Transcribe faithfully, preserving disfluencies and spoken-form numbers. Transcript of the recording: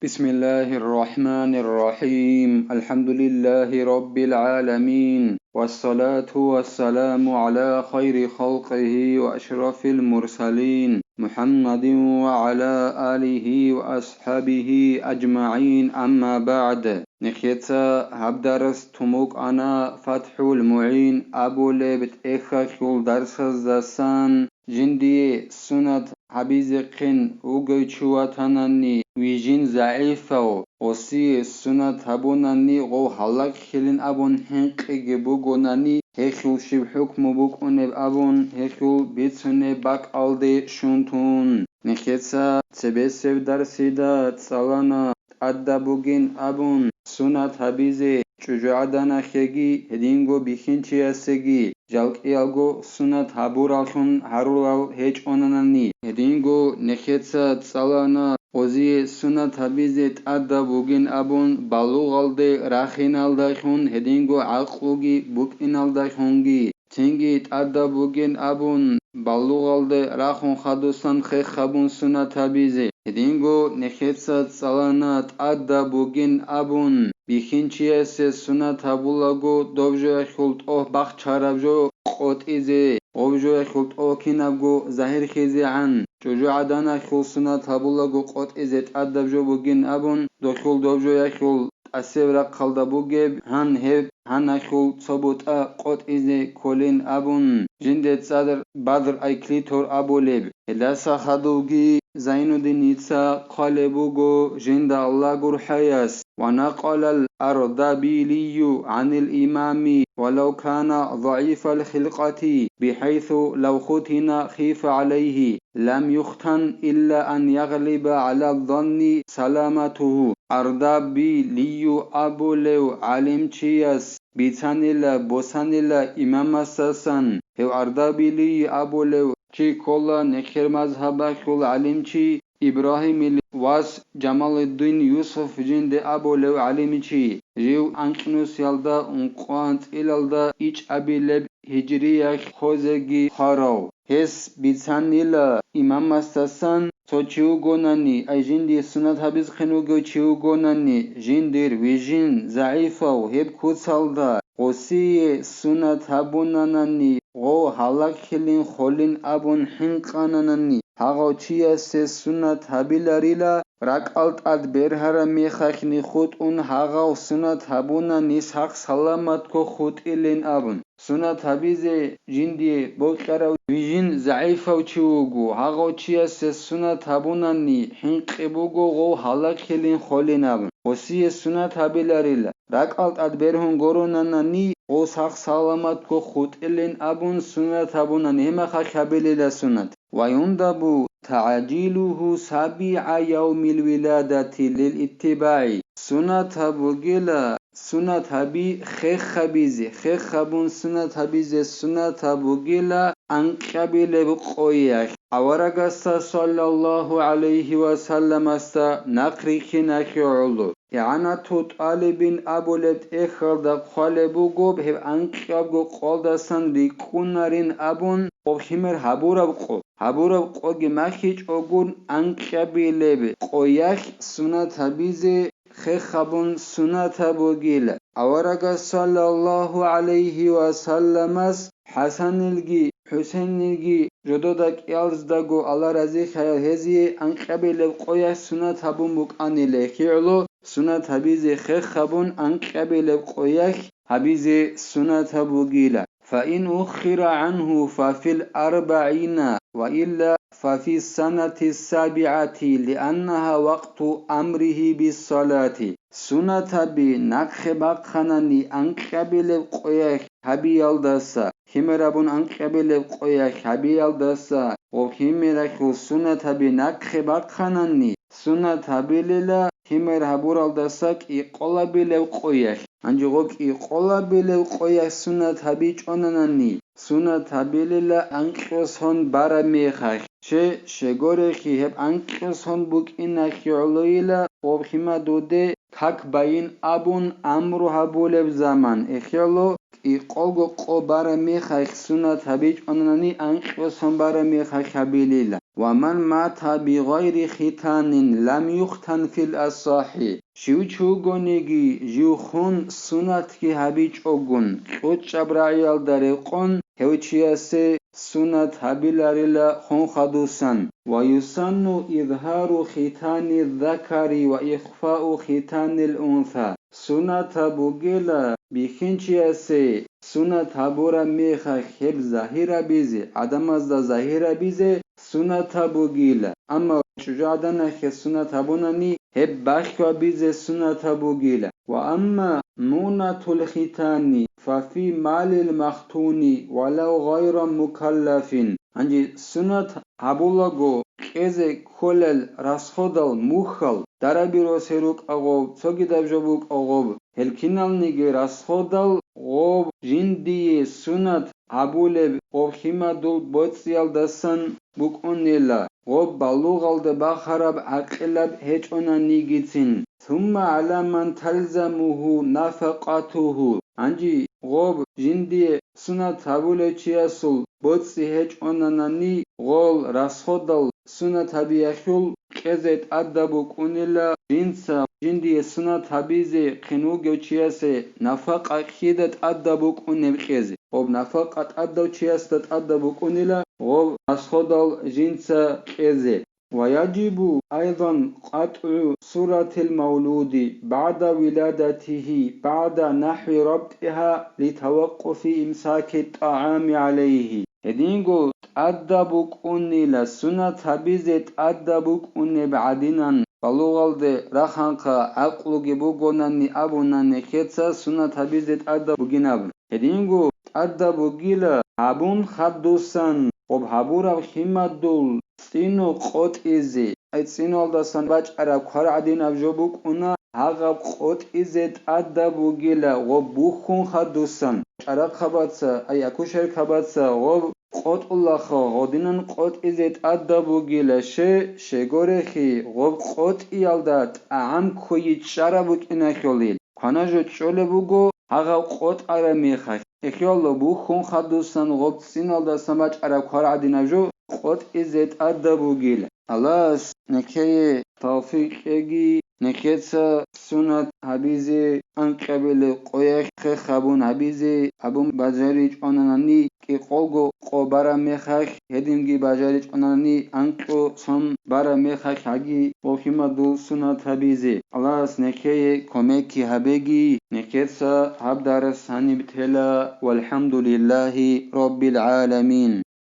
بسم الله الرحمن الرحيم. الحمد لله رب العالمين. والصلاة والسلام على خير خلقه وأشرف المرسلين محمد وعلى آله وأصحابه أجمعين. أما بعد. Нехеца гьаб дарс тун букӀана ФатхӀул МугӀин абулеб тӀехьалъул дарсаздасан. Жиндие сунат гьабизехъин вугев чи ватанани, вижин загӀипав, гъосие сунат гьабунани гъов гьалаклъилин абун хӀинкъиги бугонани, гьелъул щиб хӀукму букӀунеб абун гьелъул бицунеб бакӀалде щун тун. Нехеца цебесеб дарсида цӀалана тӀадаб бугин абун сунат гьабизе чӀужугӀаданахъеги гьединго бихьинчиясеги жалкӀиялго сунат гьабураллъун гьарулал гьечӀонанани, гьединго нехеца цӀалана гъозие сунат гьабизе тӀадаб бугин абун балугъалде рахиналдалъун гьединго гӀакълуги букӀиналдалъунги. Цинги тӀадаб бугин абун, балугъалде рахун хадусан хех гьабун сунат гьабизе. Гьединго нехеца цӀалана тӀадаб бугин абун, бихьинчиясе сунат гьабулаго доб жояхьул тӀогь бахчараб жо къотӀизе, гъоб жояхьул тӀогь кинабго загьирлъизегӀан, чӀужугӀаданахьул сунат гьабулаго къотӀизе тӀадаб жо бугин абун, дохьул доб жояхьул тӀасеб рахъалда бугеб, гьан гьеб гьанахьул цо бутӀа къотӀизе кколин абун, жинде цӀадаб бадр айклитор абулеб. Гьелдаса хадувги Зайнуддиница хъвалеб буго жинда Аллагь гурхӀаяс: ونقل الأرضبيلي عن الإمام ولو كان ضعيف الخلقة بحيث لو ختن خيف عليه لم يختن إلا أن يغلب على الظن سلامته. Ардабилию абулев гӀалимчияс бицанила, босанила имамасдасан, гьев Ардабилий абулев чи ккола нехер мазгьабалъул гӀалимчи, Ибрагьимил вас Жамалуддин Юсуф жинде абулев гӀалимчи, жив анкьнусиялда ункъоанцӀилалда ичӀабилеб гьижриялъ хозеги хварав. Гьес бицанила имамасдасан цо чи вугонани, ай жиндие сунат гьабизехъин вугев чи вугонани, жиндир вижин загӀипав гьеб куцалда, гъосие сунат гьабунанани, гъов гьалаклъилин холин абун хӀинкъананани, гьагъав чиясе сунат гьабиларила, ракӀал тӀад бергьараб мехалъни хутӀун гьагъав сунат гьабунани сах-саламатго хутӀилин абун. Сунат гьабизе жиндие бокьарав вижин загӀипав чи вуго, гьагъав чиясе сунат гьабунани хӀинкъи буго гъов гьалаклъилин холин абун. Гъосие сунат гьабиларила, ракӀал тӀад бергьун гуронанани, гъов сах-саламатго хутӀилин абун сунат гьабунани, гьеб мехалъ гьабилила сунат. ويندب تعجيله سبع يوم الولادة للاتباع. Сунат гьабугила, сунат гьаби хех гьабизе, хех гьабун сунат гьабизе сунат гьабугила анкьабилеб къоялъ. Аварагасда саллаллагьу гӀалайгьи ва салламасда нахъ рихьиналъе гӀоло. ИгӀанату ТӀалибин абулеб тӀехьалда хъвалеб буго, гьеб анкьабго къолдасан рикӀкӀунарин абун, гъоб химер гьабураб къо. Гьабураб къоги махьичӀогун анкьабилеб къоялъ сунат гьабизе хех гьабун сунат гьабугила. Аварагас саллаллагьу гӀалайгьи ва салламас ХӀасанилги ХӀусейнилги жодода кӀиялздаго, Аллагь разилъаял гьезие, анкьабилеб къоялъ сунат гьабун букӀанила, гьелъ гӀоло сунат гьабизе хех гьабун анкьабилеб къоялъ гьабизе сунат гьабугила. فإن أخر عنه ففي الأربعين، وإلا ففي السنة السابعة، لأنها وقت أمره بالصلاة. Сунат гьаби нахъе бахъанани анкьабилеб къоялъ гьабиялдаса, химер гьабун анкьабилеб къоялъ гьабиялдаса, гъоб химералъул сунат гьаби нахъе бахъанани, сунат гьабилила химер гьабуралдаса кӀикъолабилеб къоялъ. Гьанже гъоб кӀикъолабилеб къоялъ сунат гьабичӀонанани, сунат гьабилила анкьго сон бараб мехалъ. Че, щегорехъи, гьеб анкьго сон букӀиналъе гӀолойила гъоб хима дуде как байин абун амру гьабулеб заман, гьелъ гӀоло кӀикъолго къо бараб мехалъ сунат гьабичӀонани анкьго сон бараб мехалъ гьабилила. ومن مات بغير ختان لم يختن في الأصح. Щив чи вугониги жив хун сунатги гьабичӀогун, кьучӀаб рагӀиялда рекъон гьев чиясе сунат гьабиларила хун хадусан. ويسن إظهار ختان الذكر وإخفاء ختان الأنثى. Сунат гьабугила бихьинчиясе сунат гьабураб мехалъ гьеб загьирабизе, гӀадамазда загьирабизе сунат гьабугила, амма чӀужугӀаданалъе сунат гьабунани гьеб бахьуабизе сунат гьабугила. وأما مؤنة الختان ففي مال المختون ولو غير مكلف. Гьанже сунат гьабулаго кьезе кколел расходал, мухьал, дараби росе рукӀа гъоб, цогидаб жо букӀа гъоб, гьел киналниги расходал гъоб жиндие сунат гьабулеб гъоб химадул боцӀиялдасан букӀунила, гъоб балугъалде бахараб гӀакъилаб гьечӀонанигицин. ثم على من تلزمه نفقته. Гьанже гъоб жиндие сунат гьабулев чиясул боцӀи гьечӀонанани, гъол расходал сунат гьабиялъул кьезе тӀадаб букӀунила жинца, жиндие сунат гьабизе хъин вугев чиясе нафакъа кида тӀадаб букӀунеб кьезе. Гъоб нафакъа тӀадав чиясда тӀадаб букӀунила гъоб расходал жинца кьезе. ويجب أيضا قطع سرة المولود بعد ولادته بعد نحو ربطها لتوقف إمساك الطعام عليه. Гьединго тӀадаб букӀунила, сунат гьабизе тӀадаб букӀунеб гӀадинан, балугъалде раханхъа гӀакълуги бугонани абуна нехеца сунат гьабизе тӀадаб бугинаб. Гьединго тӀадаб бугила гьабун хадусан, гъоб гьабураб химадул цӀину къотӀизе, ай цӀиналдасан бачӀараб квар гӀадинаб жо букӀуна, гьагъаб къотӀизе тӀадаб бугила гъоб бухьун хадусан. ЧӀарахъабаца, ай акушеркабаца гъоб къотӀулаха, гъодинан къотӀизе тӀадаб бугила, ще, щегорехи, гъоб къотӀиялда тӀагӀам ккойи чӀараб букӀинахьулил. Квана жо чӀолеб буго гьагъаб къотӀараб мехалъ. Эхиялда бухьун хадусан гъоб цӀиналдасан бачӀараб квар гӀадинаб жо къотӀизе тӀадаб бугила. Аллагьас нехее тавфикъ кьеги, нехеца сунат гьабизе, анкьабилеб къоялъ хех гьабун гьабизе, гьабун бажаричӀонанани, кӀикъолго къо бараб мехалъ, гьединги бажаричӀонани, анкьго сон бараб мехалъ гьаги бохимадул сунат гьабизе. Аллагьас нехее кумекги гьабеги, нехеца гьаб дарс гьаниб тела. والحمد لله رب العالمين.